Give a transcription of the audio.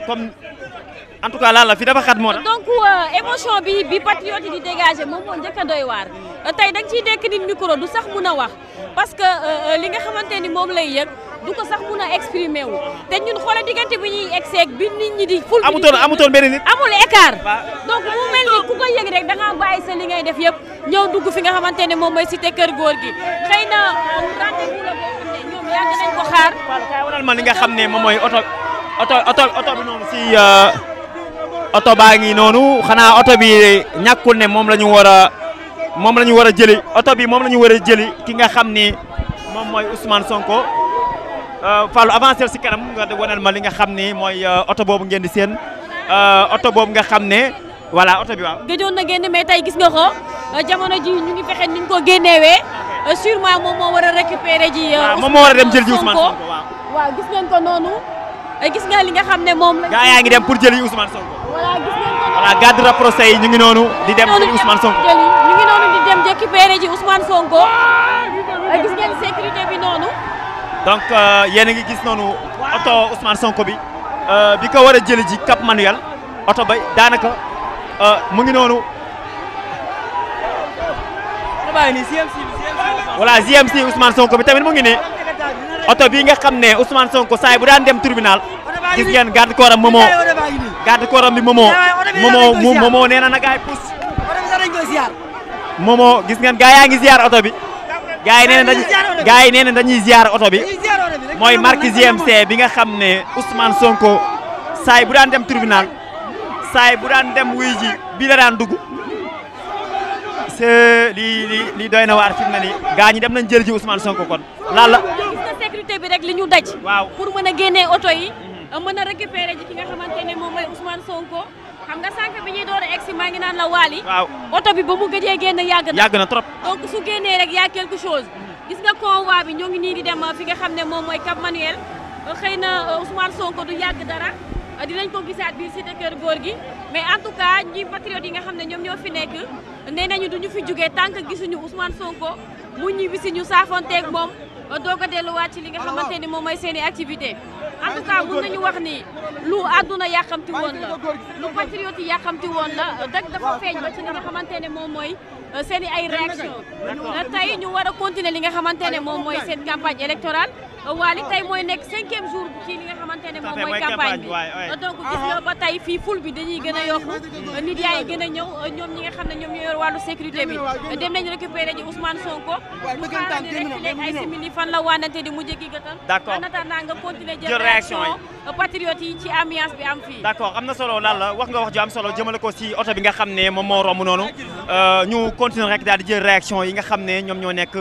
comme en tout cas laal la fi dafa xat moo tax. donc émotion bi patriote yi di dégager moom moo njëkk a doy waar tey da nga ciy dekk nit micro du sax mun a wax parce que li nga xamante ni moom lay yëg du ko sax mun a exprimer wu te ñun xoolal diggante bi ñuy egseeg bi nit ñi di. ful amutoon benn nit. amul écart. donc mu mel ni ku ko yëg rek da ngaa bàyyi sa li ngay def yëpp ñëw dugg fi nga xamante ne moom mooy cité kër góor gi xëy na rendez-vous la boo xam ne ñoom yàgg nañ ko xaar. kay wanal ma li nga xam ne moom mooy oto bi noonu si oto baa ngi noonu xanaa oto bi ñàkkul ne moom la ñu war a jëli oto bi moom la ñu war a jëli ki nga xam ni moom mooy Ousmane Sonko Fallou avancé si kanam nga wanal ma li nga xam ni mooy oto boobu ngeen di seen oto boobu nga xam ne voilà oto bi waaw. gëjoon na génn mais tey gis nga ko jamono ji ñu ngi fexe ni ñu ko génnewee sûrement moom moo war a récupérer ji. moom moo war a dem jël ji Ousmane Sonko waaw gis ngeen ko noonu gis nga li nga xam ne moom la. gaa yaa ngi dem pour jëli Ousmane Sonko. voilà gis ngeen ko. voilà garde rapprochée yi ñu ngi noonu di dem jëli Ousmane Sonko. ñu ngi noonu di dem récupérer ji Ousmane Sonko gis ngeen sécurité bi noonu. donc yéen a ngi gis noonu oto Ousmane Sonko bi ko war a jëli ji Cap Manuel oto ba daanaka mu ngi noonu. voilà GMC Ousmane Sonko bi tamit mu ngi ne oto bii nga xam ne Ousmane Sonko saa bu daan dem tribunal gis ngeen garde corps am bi Momo nee na gaay pousse Momo gis ngeen gaa yaa ngi ziar oto bi gaa yi nee na dañuy ziar oto bi mooy marque GMC bi nga xam ne Ousmane Sonko saa bu daan dem tribunal saa bu daan dem wuy ji bi la daan dugg lii doy na waar fi mu ne nii gaa ñi dem nañ jël ji Ousmane Sonko kon laal la. gis nga sécurité bi rek li ñu daj. waaw pour mën a génnee oto yi. mën a récupérer ji ki nga xamante ne moom mooy Ousmane Sonko xam nga sànq bi ñuy door a egsi maa ngi naan la Waly. waaw oto bi ba mu gëjee génn yàgg na trop. donc su génnee rek y a quelque chose. gis nga convoi bi ñoo ngi nii di dem fi nga xam ne moom mooy Cap Manuel xëy na Ousmane Sonko du yàgg dara dinañ ko gisaat biir cité kër góor gi mais en tout cas ñi patriotes yi nga xam ne ñoom ñoo fi nekk nee nañu duñu fi jógee tant que gisuñu Ousmane Sonko mu ñibbi si ñu saafonteeg moom doog a delluwaat ci li nga xamante ni moom mooy seen i activité en tout cas mun nañu wax ni lu àdduna yàqamti woon la lu patriote yi yàqamti woon la dafa feeñ ba ci li nga xamante ne moom mooy seen i ay réaction tey ñu war a continuer li nga xamante ne moom mooy seen campagne électorale Waly tey mooy nekk 5e jour ci li nga xamante ne moom mooy campagne bi donc gis nga ba tey fii ful bi dañuy gën a yokku nit yaa ngi gën a ñëw ñoom ñi nga xam ne ñoom ñoo yor wàllu sécurité bi dem nañu récupérer ji Ousmane Sonko mu xaarandi rek fi nekk ay simili fan la waanante di mujjee gi gëtal en attendant nga continuer jël réaction patriote yi ci ambiance bi am fii d'accord am na solo lan la wax nga wax ju am solo jëmale ko si oto bi nga xam ne moom moo romb noonu ñu continuer rek daal di jël réaction yi nga xam ne ñoom ñoo nekk